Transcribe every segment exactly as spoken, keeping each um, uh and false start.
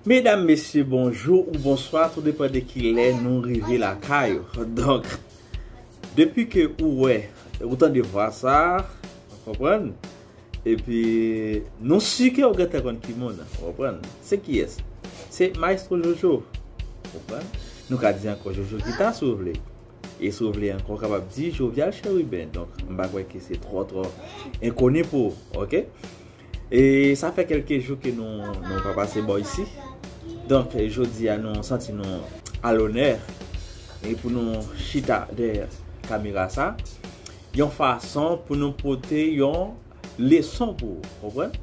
Medam, mesye, bonjou ou bonswa, tou depann de ki lè nou rive lakay ou. Donk, depi ke ou wè, ou tande vwa sa, ou konprann? Epi, nou si ke ou gentan konn ki moun, ou konprann? Se kiyès? Se Maestro Jojo, ou konprann? Nou ka di ankò Jojo Gita si w vle. E si w vle ankò, w kapab di Jovial Chérubin. Donk, m pa kwè ke se twò, twò enkoni pou ou, oke? E sa fè kèlke jou ke nou, nou pa pase bò isi. Donk, jodi a, nou santi nou alonè e pou nou chita dèyè kamera sa, yon fason pou nou pote yon leson pou ou, konprann?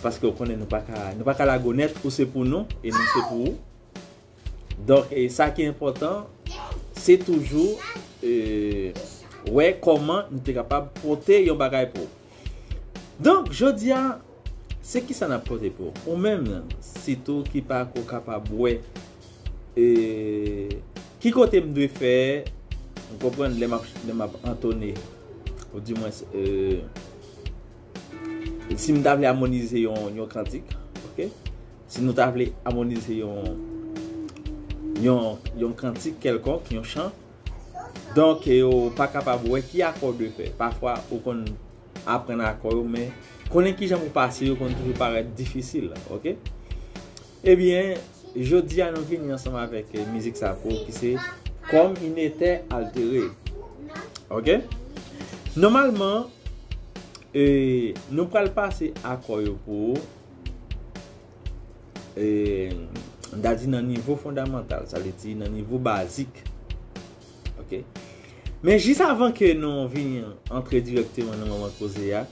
Paske ou konnen nou pa ka, nou pa ka lagonèt, ou se pou nou e nou se pou ou. Donk, e sa ki enpòtan, se toujou, e, wè kòman nou te kapab pote yon bagay pou ou. Donk, jodi a, se ki sa n ap pote pou ou? Ou menm, sitou ki pa ko kapab wè, e, ki kote m dwe fè, ou konprann, lè m ap, lè m ap antone, ou di mwen, e, si m ta vle amonize yon, yon kantik, oke? Si nou ta vle amonize yon, yon, yon kantik kèlkonk, yon chan, donk, e, ou pa kapab wè ki akò w dwe fè. Pafwa, ou konn aprann akò yo, men konnen kijan pou pase yo konn toujou parèt difisil, oke? Ebyen, jodi a nou vini ansanm avèk, e, mizik sa pou ou ki se Comme il était altéré. Oke? Nòmalman, e, nou pral pase akò yo pou ou. E, m ta di nan nivo fondamantal, sa vle di nan nivo bazik. Oke? Men jis avan ke nou vini antre dirèkteman nan moman koze a,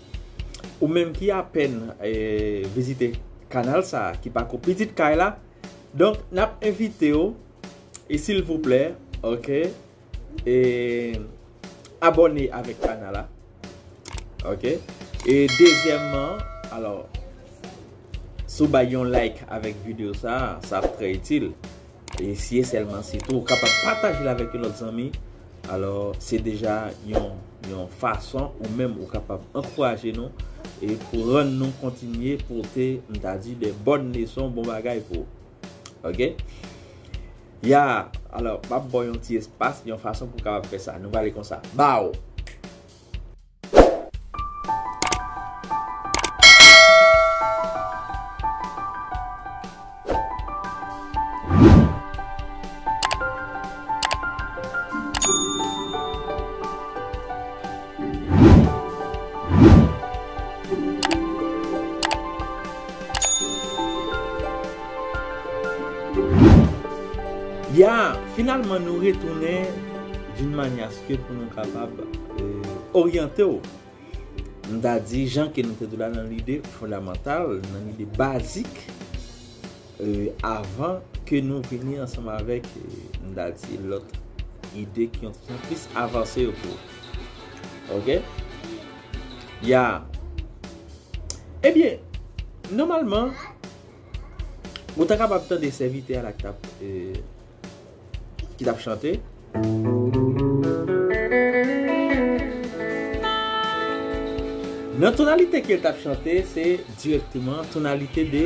ou menm ki apèn, e, vizite kanal sa a, ki pako pitit kay la, donk, n ap envite w, e silvouplè, oke, e abòne avèk kanal la. Oke? E dezyèmman, alò, Si w bay yon like avèk videyo sa a, sa ap trè itil. E si e sèlman si tou ou kapab pataje l avèk yon lòt zanmi, alò se deja yon, yon fason ou menm ou kapab ankouraje nou e pou rann nou kontinye pote, m ta di, de bòn leson, bon bagay pou ou. Oke? Ya, alò, m ap ba w yon ti espas, yon fason pou w kapab fè sa. Nou prale konsa. Bow! Ya, finalman nou retounen d'une manière à ce que pou nou kapab, euh, oryante w. M ta di, jan ke nou te di w la, nan lide fondamantal, nan lide bazik, euh, avan ke nou vini ansanm avèk, euh, m ta di, lòt ide ki yon ti jan plis avanse yo pou ou. Oke? Ya. Ebyen, nòmalman, ou ta kapab tande sèvitè a la k t ap, euh, ki t ap chante. Nan tonalite ke l t ap chante, se dirèkteman tonalite de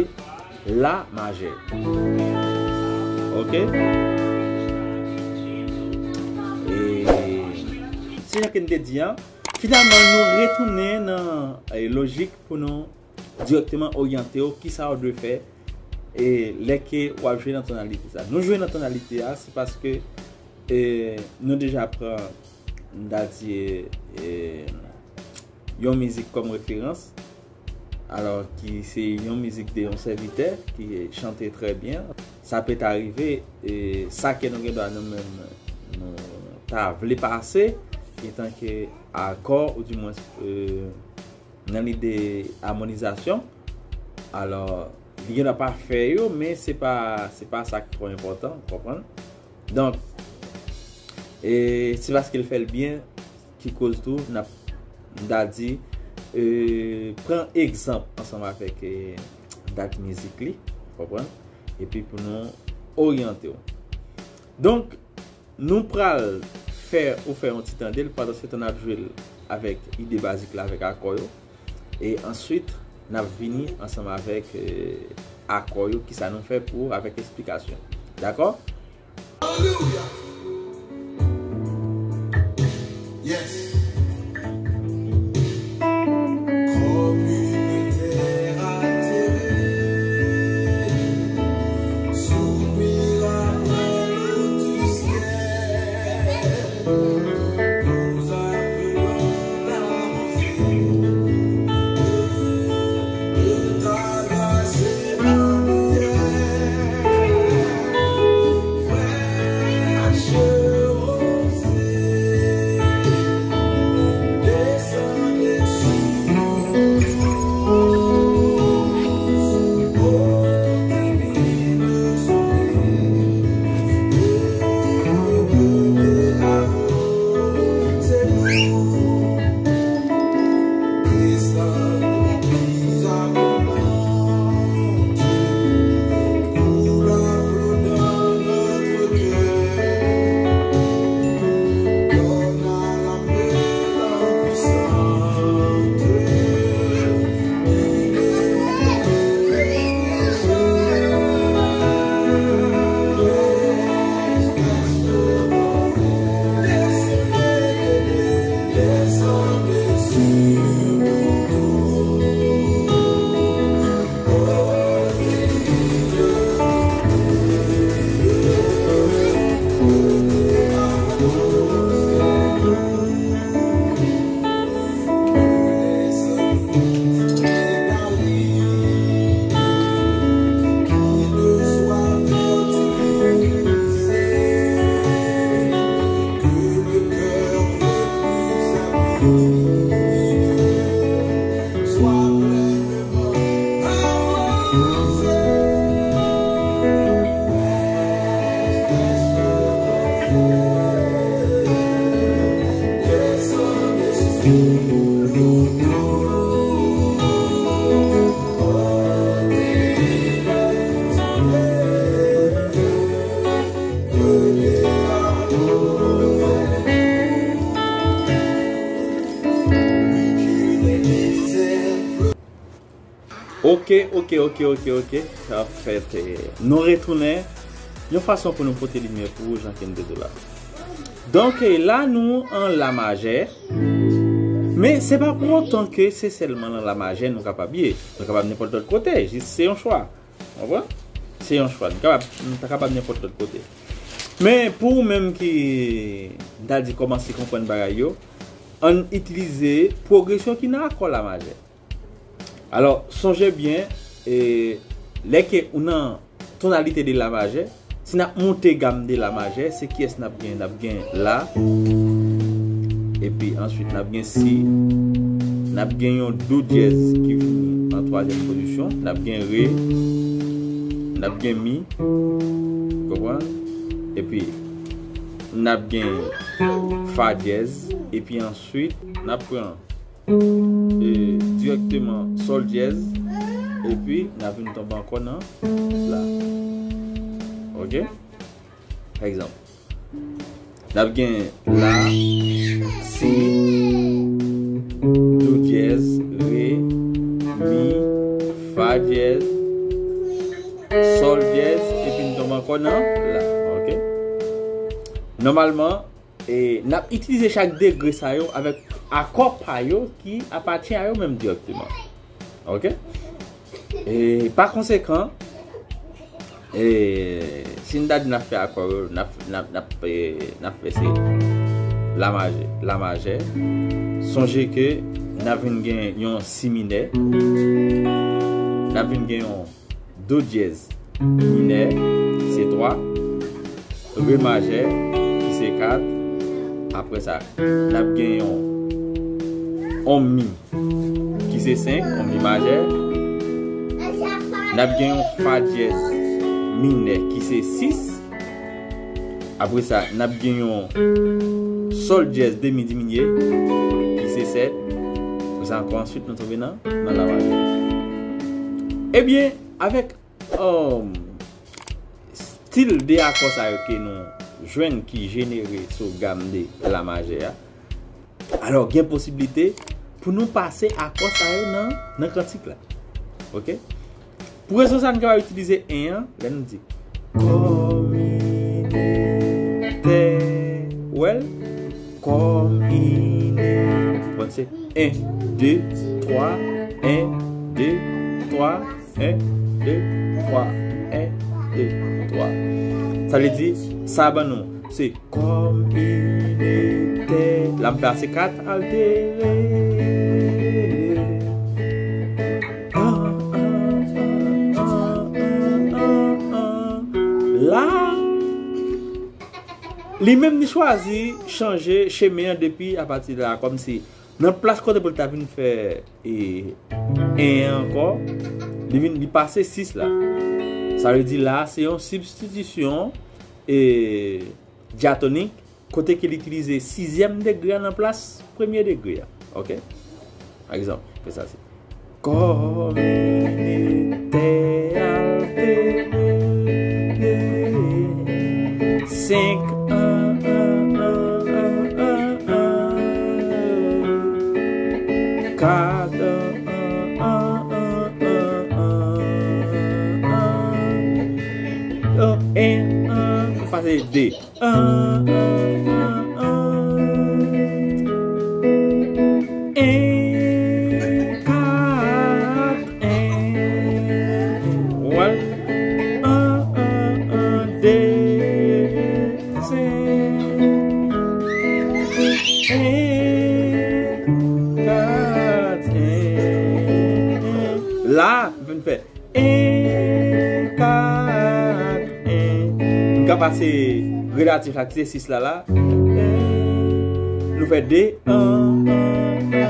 la majè. Oke? E se jan ke n te di an, finalman, nou retounen nan, eh, lojik pou nou dirèkteman oryante w, kisa w dwe fè, e lè ke w ap jwe nan tonalite sa. Nou jwe nan tonalite a, se paske, e, nou deja pran, m ta di, e, yon mizik kòm referans, alò ki se yon mizik de yon sèvitè ki chante trè byen. Sa pèt arive, e, sa ke nou gen dwa nou menm nou ta vle pase, etanke akò, oudimwens, e, nan lide amonizasyon. Alò, li gen dwa pa fè yo, men se pa, se pa sa ki twò enpòtan, ou konprann? Donk, e, se paske l fè l byen ki koz tou n ap, m ta di, e, pran egzanp ansanm avèk, e, dat mizik li, ou konprann? Epi pou nou oryante w. Donk, nou pral fè ou fè yon ti tande l, pandan se tan n ap jwe l avèk ide bazik la, avèk akò yo. E answit, n ap vini ansanm avèk, e, akò yo, kisa nou fè pou ou avèk esplikasyon. Dakò? Alelouya! Yes! Kòm yon tè atire, soupir après l'eau du ciel, nous appelons la rosée. Ok, ok, ok, ok, ok. Anfèt, eh, nou retounen yon fason pou nou pote limyè pou ou, jan ke m te di w la. Donk, eh, la nou an la majè. Men se pa pou otan ke se sèlman nan la majè nou kapab ye. Nou kapab nenpòt lòt kote, jis se yon chwa. Ou konprann? Se yon chwa. Nou kapab, nou ta kapab nenpòt lòt kote. Men pou ou menm ki, m ta di, kòmanse konprann bagay yo, ann itilize pwogresyon ki nan akò la majè. Alò, sonje byen, e, lè ke ou nan tonalite de la majè, si n ap monte gam de la majè, se kiyès n ap gen? N ap gen la, epi answit n ap gen si, n ap gen yon do dyèz ki vini an twazyèm pozisyon, n ap gen re, n ap gen mi, ou konprann? Epi n ap gen fa dyèz, epi answit n ap pran e, dirèkteman sòl dyèz, epi n ap vin tonbe ankò nan la. Ok? Pa egzanp, n ap gen la, si, do dyèz, re, mi, fa dyèz, sòl dyèz, epi n tonbe ankò nan la. Ok? Nòmalman, e, n ap itilize chak degre sa yo avèk akò pa yo ki apatyen a yo menm dirèkteman. Ok? E, pa konsekan, e, si n ta di n ap fè akò yo, n ap, n ap, n ap, e, n ap fè se la majè, la majè. Sonje ke n ap vin gen yon si minè, n ap vin gen yon do dyèz minè, ki se twa, re majè, ki se kat. Apre sa, n ap gen yon, yon mi, ki se senk, yon mi majè. N ap gen yon fa dyèz minè, ki se sis. Apre sa, n ap gen yon sòl dyèz demi diminye, ki se sèt. Apre sa ankò, answit, nou tonbe nan, nan la majè. Ebyen, avèk, um, stil de akò sa yo ke nou jwenn ki jenere sou gam de la majè a, alò, gen posiblite pou nou pase akò sa yo nan, nan kantik la. Ok? Pou rezon sa, nou kapab itilize en an, lè nou di kòminitè. Ou wè l? Kòminitè. Bon, se en, de, twa, en, de, twa, en, de, twa, en, de, twa. Sa vle di, sa ban nou, se kòminitè. La m fè a se kat altere. Ah, ah, ah. La, li menm li chwazi chanje chemen an depi apati de la, kòmsi nan plas kote pou l ta vin fè, e, en an ankò, li vin, li pase sis la. Sa vle di la, se yon sibstitisyon, e, dyatonik, kote ke li itilize sizyèm degre a nan plas premye degre a. Ok? Pa egzanp, fè sa se kòminitè altere senk an, an, an, an, an, an, kat an, an, an, an, an, an, an, an, an, an, an, an, an, kat, en. Ou wè l? En, en, en, de, senk. En, kat, en. La, m vin fè en, kat, en. M ka pase relatif ak se sis la la. Nou fè de, an, an, an.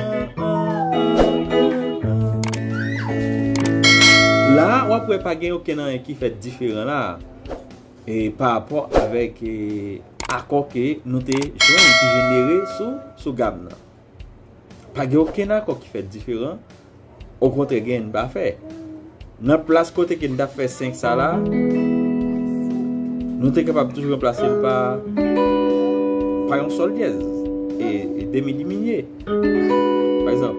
La, w ap wè pa gen okenn anyen ki fèt diferan la. E pa rapò avèk, e, akò ke nou te jwenn ki jenere sou, sou gam nan. Pa gen okenn akò ki fèt diferan. Okontrè, gen n pa fè. Nan plas kote ke n t ap fè senk sa la, nou te kapab toujou ranplase l pa, pa yon sòl dyèz e, e demi diminye. Pa egzanp,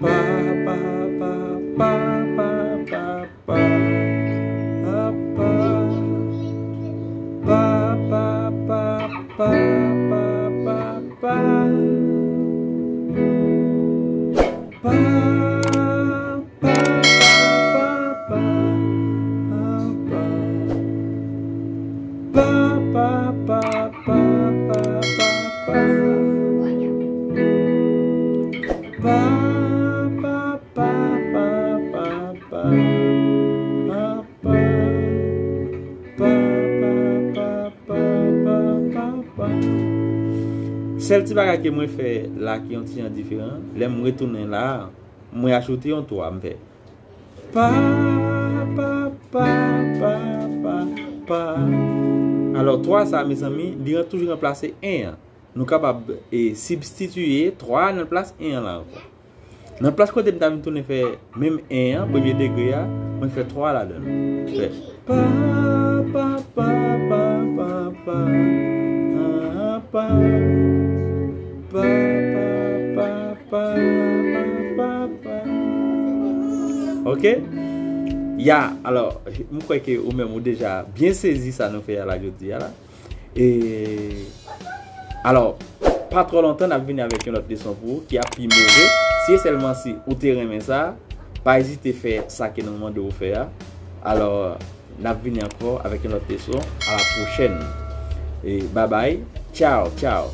Pa, pa, pa, pa, pa, pa, pa. Pa, pa, pa, pa, pa, pa, pa, pa. Pa, pa, pa, pa, pa, pa. Pa, pa, pa, pa, pa, pa, pa. Pa, pa, pa, pa, pa, pa, pa, pa, pa, pa, pa, pa, pa. Sèl ti bagay ke mwen fè la ki yon ti jan diferan, lè m retounen la, mwen ajoute yon twa, m fè pa, pa, pa, pa, pa, pa. Alò, twa sa, mezanmi, li ran-, toujou ranplase en an. Nou kapab e, sibstitiye twa a nan plas en an la ankò. Nan plas kote m ta vin tounen fè menm en an, premye degre a, mwen fè twa ladan l. Fè pa, pa, pa, pa, pa, pa, pa, pa, pa, pa, pa, pa, pa, pa, pa. Ok? Ya, alò, m kwè ke ou menm ou deja byen sezi sa nou fè a la jodi a la. E, alò, pa twò lontan, n ap vini avèk yon lòt leson pou ou ki ap pi move. Si e sèlman si ou te renmen sa, pa ezite fè sa ke nou mande w fè a. Alò, n ap vini ankò avèk yon lòt leson. A la pwochèn. E, babay. Tchaw, tchaw.